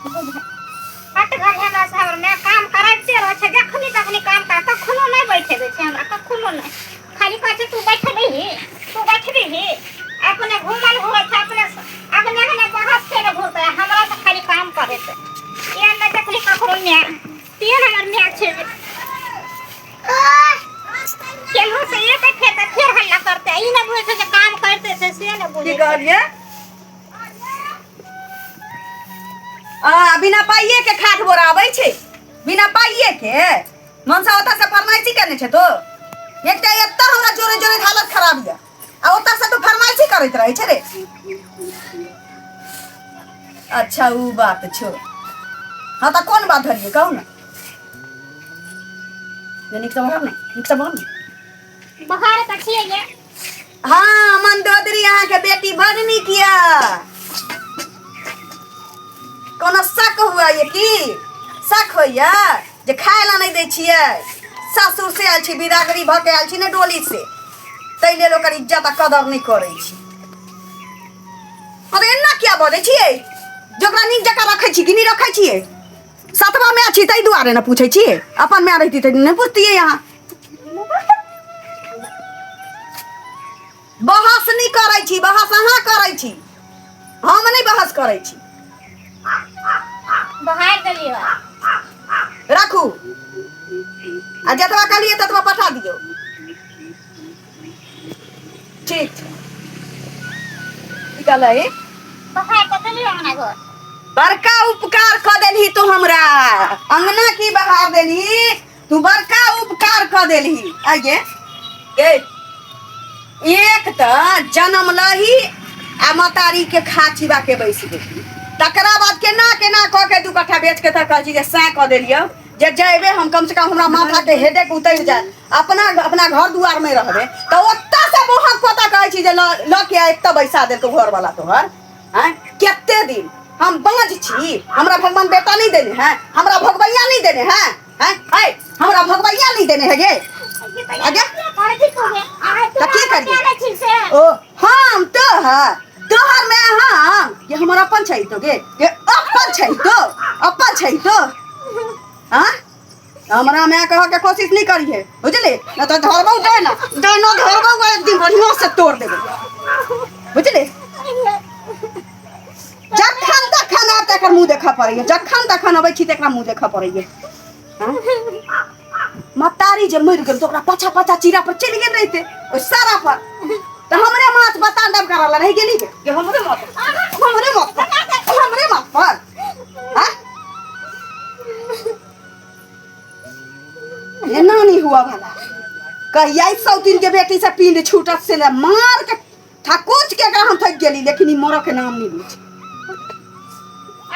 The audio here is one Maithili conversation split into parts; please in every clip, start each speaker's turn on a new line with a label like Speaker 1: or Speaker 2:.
Speaker 1: हट घर हमरा से हमर माय काम कराइते रहै छै, जखनी तखनी काम कर, कखनो नहि बैठे दै छै हमरा, कखनो नहि। खाली कहै छै तू बैठबही, तू बैठबही। अपने घूमल घूरै छै, अपने अपने अपने बहस से ने घूरतै, हमरा से खाली काम करेतै। एहन नहि देखली ककरो माय, तेहन हमर माय छै जे केलहुँ से एक खेतै फेर हल्ला करतै। ई नहि बुझै छै जे काम करतै से नहि
Speaker 2: की
Speaker 1: बुझै छै।
Speaker 2: कहलियै? आ बिना पाइए के खाट बोरा आबै छै, बिना पाइए के मनसा ओतऽ से फरमाइशी केने छै। तो एकटा एतऽ हमरा जोरे जोरे हालत खराब यऽ आ ओतऽ से तू फरमाइशी करैत रहै छै रे। अच्छा उ बात छौ। हाँ तऽ कोन बात धरियै कहू ने? नीक से बहार ने, नीक से बहार ने।
Speaker 1: बहार तऽ छियै ये।
Speaker 2: हाँ मंदोदरी अहाँके बेटी बड़ नीक यऽ। कोनो शक हुआ ये की? शक होइया जे खाय ला नहि दै छियै? सासुर से आयल छी, बिदागरी भऽ के आयल छी ने डोली से, ताहि लेल ओकर इज्जत आ कदर नहि करै छी। अरे एना किया बजै छियै? जे ओकरा नीक जकाँ रखै छी कि नहि रखै छियै? सतवा माय छी ताहि दुआरे ने पूछै छियै, अपन माय रहिती तऽ नहि पुछतियै। अहाँ बहस नहि करै छी, बहस अहाँ करै छी, हम नहि बहस करै छी।
Speaker 1: बहार देलियै।
Speaker 2: राखू आ जतबा कहलियै ततबा पठा दियौ। ठीक छै। की कहलही?
Speaker 1: बहार तऽ देलियै अंगना घर।
Speaker 2: बड़का उपकार कऽ देलही तू हमरा, अंगना की बहार देलही तू, बड़का उपकार कऽ देलही। आइये गे, एक तऽ जन्म लही आ मतारी के खा चिबा के बैस गेली, तकरा बाद केना केना कऽ के 2 कट्ठा बेच के तऽ कहै छी जे सएह कऽ देलियौ जे जेबे हम, कम से कम हमरा माथा के हेडेक उतरि जायत, अपना अपना घर दुआर में रहबे। तऽ ओतऽ से मोहक पता कहै छी जे लऽ लऽ के एतऽ बैसा देलकौ घरवाला तोहर। आँय, कते दिन हम बाँझ छी? हमरा भगवान बेटा नहीं देने हैं? हमरा भगवैया नहीं देने हैं? हैं है हमरा भगवैया नहीं देने है गे? आगे तऽ की करियै? ओ हम तो है तोहर में हम ये हमर अपन छै तो गे, ये अपन छै तो, अपन छै तो। हाँ हमरा माय कह के कोशिश नहीं करिए, बुझली न? तो धरबौ दे ना दे ना, धरबौ एक दिन बढ़िया से तोड़ देबो, बुझली? जखन तखन आब तऽ एकर मुँह देखऽ पड़ैए, जखन तखन अबै छी तऽ एकरा मुँह देखऽ पड़ैए। मतारी जे मरि गेल तऽ ओकरा पाछा पाछा चीरा पर चलि गेल रहिते ओहि सारा पर, तऽ हमरे माथ पर तांडव करऽ ला रहि गेली गे। हमरे माथ, हमरे माथ पर, हमरे माथ पर। हाँ? एना नहीं हुआ भला। कहिया सौतीन के बेटी से पिंड छूटत से ने मार के थकुच के एकरा हम थक गेली, लेकिन ई मरऽ के नाम नहीं लै छै।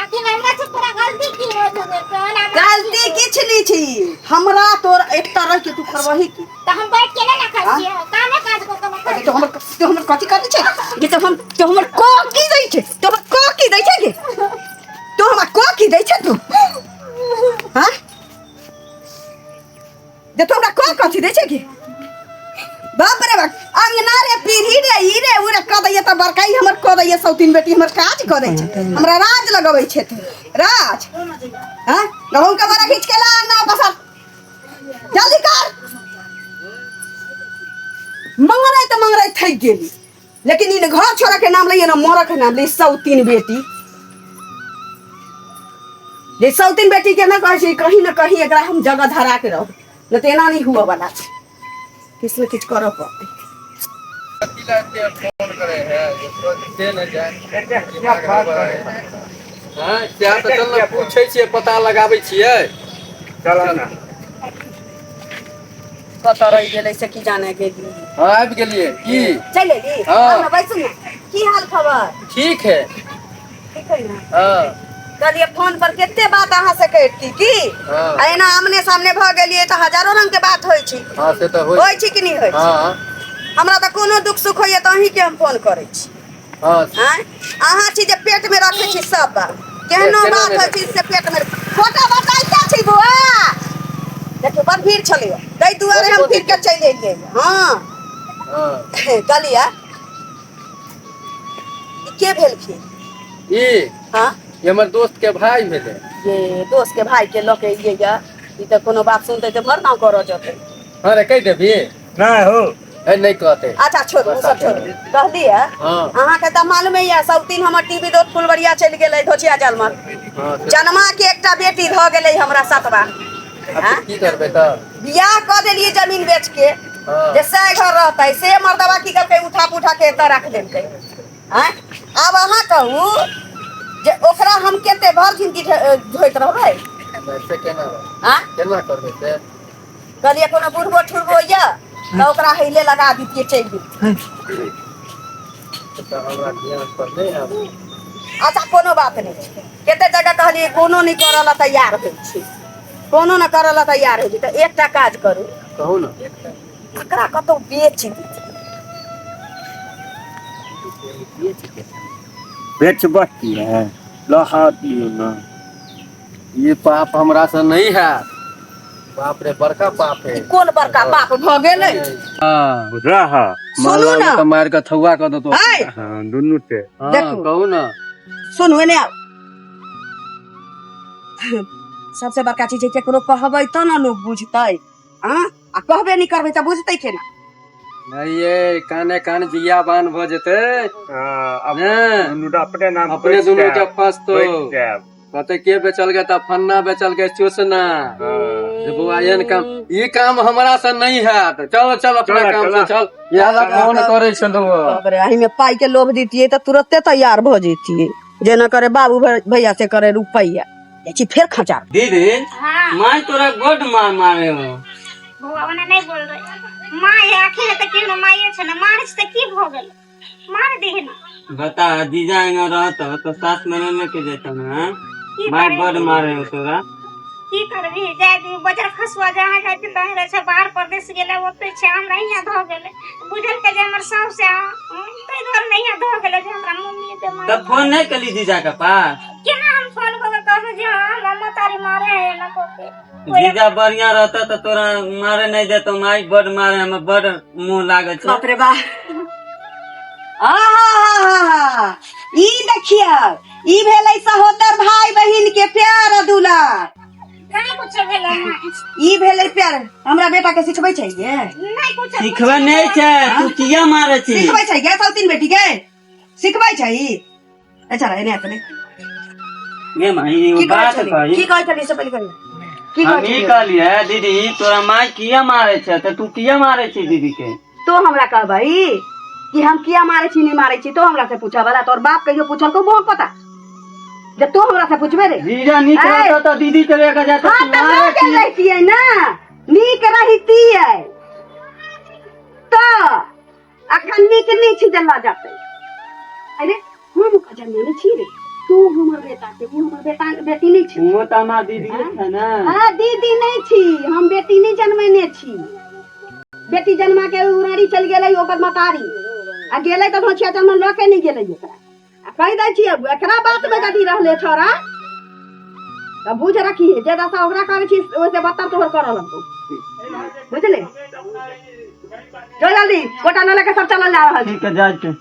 Speaker 1: आखिर हमरा से तोरा गलती की हो गेल?
Speaker 2: गलती किछु नहीं छी हमरा तोर, एकटा रह के तू करबही की?
Speaker 1: तऽ हम बैठ के नहि ने खाइ छियै, कामे काज कऽ के ने खाइ।
Speaker 2: तो हमर, तो हमर कथी करै छै जे? तो हम, तो हमर को की दै छै? तो हमर को की दै छै गे? तो हमरा को की दै छै तू? हाँ जे तू हमरा को कथी दै छै की? बाप रे बाप, अंगना रे, पीढ़ी रे, ई रे उ रे कऽ दैये तऽ बड़काई हमर कऽ दैये। सौतीन बेटी हमर काज कऽ दै छै, हमरा राज लगबै छै तू राज। हाँ गहूम के बोरा घीच के ला अंगना पसार, जल्दी कर। मंगरै तऽ मंगरै थकि गेली, लेकिन इन घर छोड़े के नाम लइए ना मरऽ के नाम ले। सौतीन बेटी जे सौतीन बेटी के ना कहै छै, कहीं ना कहीं एकरा हम जगह धरा के रहू, न तऽ एना नहीं हुआ वाला छै। किछु ने किछु करऽ पड़तै।
Speaker 3: कथी लए एते फोन करे है जे तुरंते ने जाय? हँ सएह तऽ, चल ने पूछै छियै, पता लगाबै छियै।
Speaker 4: चल ने।
Speaker 2: कतऽ रहि गेलै से की जाने गेली।
Speaker 3: हँ आबि गेलियै की?
Speaker 2: चलि एली?
Speaker 3: हाँ।
Speaker 2: आउ ने, बैसू ने। की हाल खबर?
Speaker 3: ठीक है।
Speaker 2: ठीक है ने?
Speaker 3: हँ।
Speaker 2: कहलियै फोन पर कते बात अहाँ से करिती की।
Speaker 3: हाँ।
Speaker 2: आ एना आमने सामने भऽ गेलियै तऽ हजारो रंग के बात होइ छै।
Speaker 3: हँ से तऽ होइ।
Speaker 2: होइ छै कि नहि होइ छै?
Speaker 3: हँ।
Speaker 2: हमरा तऽ कोनो दुख सुख होइए तऽ अहीँके हम फोन करै छी।
Speaker 3: हँ।
Speaker 2: आँय, अहाँ छी जे पेट में रखै छी सब बात, केहनो
Speaker 3: केना
Speaker 2: बात
Speaker 3: नहि
Speaker 2: होइ छै से पेट में। फोटो बताइते छी बौआ, देखियौ बड़ भीड़ छलैए ताहि दुआरे हम फिर के चलि एलियै। हँ।
Speaker 3: हँ।
Speaker 2: कहलियै ई के भेलखिन?
Speaker 3: ई?
Speaker 2: हँ।
Speaker 3: ई हमर दोस्त के भाई भेलै।
Speaker 2: ये दोस्त के भाई के लऽ के एलियै ये, ई तऽ कोनो बात सुनतै तऽ भर नाव करऽ जेतै।
Speaker 3: हाँ रे, कहि देबही?
Speaker 4: नहि हो।
Speaker 3: है, नहि कहते।
Speaker 2: अच्छा छोड़ू, ओ सब छोड़ू। कहलियै,
Speaker 3: हाँ।
Speaker 2: अहाँके तऽ मालूमे यऽ, सब दिन हमर टीवी दोस्त फुलबरिया चलि गेलै धोचिया जलमल।
Speaker 3: हाँ, से
Speaker 2: जनमा के एकटा बेटी धऽ गेलै हमरा सतबा।
Speaker 3: आब तऽ की करबै तऽ?
Speaker 2: बियाह कऽ देलियै जमीन बेच के।
Speaker 3: हाँ।
Speaker 2: जे सए घर रहतै से मर्दबा की करतै, उठा पुठा के एतऽ राख देलकै। आँय, आब अहाँ कहू जे ओकरा हम कते भर जिंदगी ढोइत रहबै?
Speaker 3: नहि, से केना?
Speaker 2: आँय,
Speaker 3: केना करबै से?
Speaker 2: कहलियै कोनो बुढ़बो ठुरबो यऽ तऽ ओकरा हिले लगा दितियै, चलि जैतियै।
Speaker 3: तऽ हमरा ध्यान पर नहि आबै।
Speaker 2: अच्छा कोनो बात नहि छै। कते जगह कहलियै, कोनो नहि करऽ लए तैयार होइ छै, कोनो नहि करऽ लए तैयार होइ छै। तऽ एकटा काज करू।
Speaker 3: कहू ने।
Speaker 2: एकरा कतहु बेच दितियै।
Speaker 4: बेचबह किए, लहा दियौ ने।
Speaker 3: ई पाप हमरा से नहीं हैत। बाप रे, बड़का पाप है।
Speaker 2: ई कोन बड़का पाप भऽ गेलै?
Speaker 3: हाँ।
Speaker 4: रह।
Speaker 2: सुनू ने।
Speaker 3: तऽ मारि कऽ थौआ कऽ देतो।
Speaker 2: है।
Speaker 4: हाँ, दुनू के।
Speaker 3: हाँ,
Speaker 2: देखू।
Speaker 3: कहू ने।
Speaker 2: सुनू, एने आउ। सबसे बड़का चीज है, केकरो कहबै तऽ ने लोक बुझतै। आ आ कहबे नहि करबै तऽ बुझतै केना?
Speaker 3: नहीं, ये काने कान जिया बान भऽ जेतै।
Speaker 4: हाँ, अब
Speaker 3: ने
Speaker 4: दुनू तऽ अपने नाम
Speaker 3: अपने
Speaker 4: बैठ
Speaker 3: दुनू के
Speaker 4: जायब,
Speaker 3: फसतो।
Speaker 4: बैठ जायब।
Speaker 3: कहते के बेचल गए तऽ फन्ना बेचल गए चोसना।
Speaker 4: हाँ।
Speaker 3: जे बौआ, एहन काम, ई काम हमरा से नहीं हैत। चल चल, अपना
Speaker 4: चल,
Speaker 3: काम से
Speaker 4: चल।
Speaker 3: चल। इएह ला फोन करै छलहुँ।
Speaker 2: बाप रे, एहिमे पाइ के लोभ दितियै तऽ तुरते तैयार भऽ जैतियै। जेना करे बाबू भैया से करे रुपैआ। जाइ छी फेर खचा।
Speaker 5: दीदी।
Speaker 1: हाँ।
Speaker 5: माय तोरा गोड मार मारे हो।
Speaker 1: बौआ, ओना नहि बोल रहे। माँ ये आखिर तऽ केहनो माये छै ने। मारै छै तऽ की भऽ गेल, मार दीही ने।
Speaker 5: बता, जीजा एना रहत तो सास महीना लेके जेता ना, हाँ?
Speaker 1: की
Speaker 5: माय
Speaker 1: करे?
Speaker 5: बड मारे हो तोरा।
Speaker 1: की करबी, जाय दी। बजर खसुआ जहाँ जाइ छै तहीं रहै छै। बाहर परदेश गेलै, ओतै छै। हमरा हियाँ धऽ गेलै। बुझलकै जे हमर साउस है, ताहि दुआरे ने हियाँ धऽ गेलै जे हमरा मम्मी एते मारे।
Speaker 5: तब फोन नहीं कली जीजा के पास?
Speaker 1: केना हम फोन कऽ के कहबै जे हाँ, हमरा महतारी मारे है एना कऽ के?
Speaker 5: जीजा बढ़िया रहता तो तोरा मारे नहीं देतो। माई बड मारे, हमें बड मुंह लागे छै।
Speaker 2: बाप रे बा, आहा, ई देखियौ, ई भेलै सहोदर भाई बहिन के प्यार दुलार।
Speaker 1: नहि कुछो भेलै माँ।
Speaker 2: ई भेलै प्यार। हमरा बेटा के सिखबै छै ये?
Speaker 1: नहि कुछो।
Speaker 5: सिखबे नहीं छै, तू किया मारे छी?
Speaker 2: सिखबै छै गे? सौतीन बेटी के सिखबै छै? अच्छा, एने आतने।
Speaker 5: गे माई,
Speaker 2: की कहै
Speaker 5: बात
Speaker 2: छली?
Speaker 5: कही।
Speaker 2: की कहै छली से पहिले कही। की
Speaker 5: हम
Speaker 2: कहै
Speaker 5: ई
Speaker 2: छली?
Speaker 5: कहलियै दीदी, तोरा माय किया मारे छै, तऽ तू किया मारे छी दीदी के?
Speaker 2: तो हमरा कहबै कि हम किया मारे छी, नहि मारे छी? तो हमरा से पूछऽ वाला तोर बाप कहियो पूछल को बहुत पता जब तो हमरा से पूछबे रे?
Speaker 5: जीजा नीक
Speaker 2: ऐ!
Speaker 5: रहता तऽ दीदी के लेके जाता।
Speaker 2: हाँ,
Speaker 5: तू
Speaker 2: तऽ
Speaker 5: मारे
Speaker 2: लऽ गेल
Speaker 5: छी।
Speaker 2: रहितियै ने, नीक रहितियै तऽ। अखन नीक नहि छी जे लऽ जेतै। अरे, हम ओकर जन्मेने छी रे? तू हमर बेटा छै, ओ हमर बेटा बेटी नहि छी।
Speaker 5: वो तऽ हमार दीदी छै ने।
Speaker 2: हाँ, दीदी नहि छी हम, बेटी नहि जन्मेने छी। बेटी जन्मा के उड़ारी चलि गेलै ओकर मतारी, आ गेलै तऽ घोचिया जन्म लऽ के नहि गेलै ओकरा। आ कहि दै छियै, एकरा बात मे यदि रहले छोरा तऽ बुझ रखी, जे दशा ओकरा करै छी, ओहिसे बदतर तोहर करऽ लगतौ, बुझले? जो जल्दी, गोटा लऽ के सब चलल जा रहल छी।
Speaker 5: ठीक है, जाइ छी।